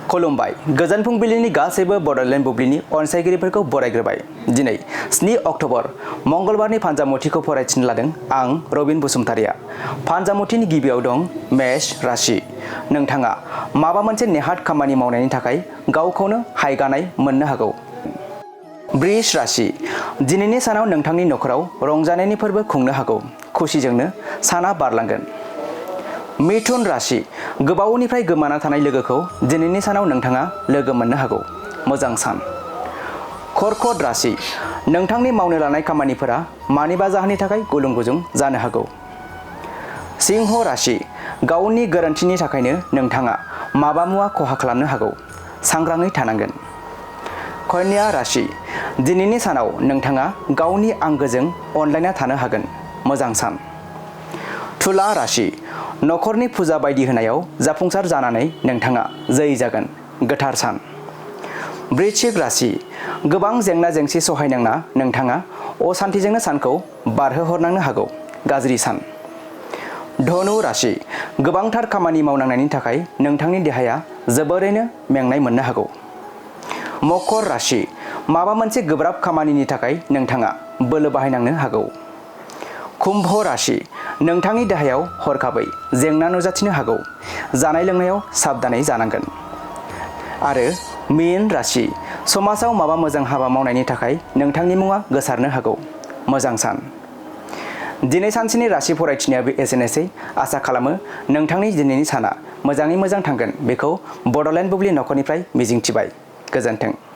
खुलुमबाय गोजोन फुंबिलिनि गासैबो बड'लेण्ड बुब्लिनि अनसायगिरिफोरखौ बरायग्रोबाय। दिनै 7 अक्ट'बर मंगलबारनि फानजामुथिखौ फरायथिनो लादों आं रबिन बसुमतारिया। फानजामुथिनि गिबियाव दं मेष राशि। नोंथाङा माबा मोनसे नेहाथ खामानि मावनायनि थाखाय गावखौनो हायगानाय मोननो हागौ। वृष राशि। दिनैनि सानाव नोंथांनि नखराव रंजानायनि फोरबो खुंनो हागौ। खुसिजोंनो साना बारलांगोन। मिथुन राशि। गोबावनिफ्राय गोमाना थानाय लोगोखौ दिनैनि सानाव नोंथाङा लोगो मोननो हागौ। मोजां सान। कर्कट राशि। नोंथांनि मावनो लानाय खामानिफोरा मानिबा जाहोननि थाखाय गुलुं गुजुं जानो हागौ। सिंह राशि। गावनि गोरोन्थिनि थाखायनो नोंथाङा माबा मुवा खहा खालामनो हागौ। सांग्राङै थानांगोन। कन्या राशि। दिनैनि सानाव नोंथाङा गावनि आंगोजों अनलायना थानो हागोन। मोजां सान। तुला राशि। नखरनि फुजा बायदि होनायाव जाफुंसार जानानै नोंथाङा जै जागोन। गोथार सान। वृश्चिक राशि। गोबां जेंना जेंसि सहायनांना नोंथाङा असान्थिजोंनो सानखौ बारहोहरनांनो हागौ। गाज्रि सान। धनु राशि। गोबांथार खामानि मावनांनायनि थाखाय नोंथांनि देहाया जोबोरैनो मेंनाय मोननो हागौ। मकर राशि। माबा मोनसे गोब्राब खामानिनि थाखाय नोंथाङा बोलो बाहायनांनो हागौ। कुम्भ राशि। नोंथांनि देहायाव हरखाबै जेंना नुजाथिनो हागौ। जानाय लोंनायाव साबधानै जानांगोन। आरो मीन राशि। समाजाव माबा मोजां हाबा मावनायनि थाखाय नोंथांनि मुङा गोसारनो हागौ। मोजां सान। दिनै सानसेनि राशि फरायथिनायाबो एसेनोसै। आसा खालामो नोंथांनि दिनैनि साना मोजाङै मोजां थांगोन बेखौ बड'लेण्ड बुब्लि नखरनिफ्राय मिजिंथिबाय। गोजोन्थों।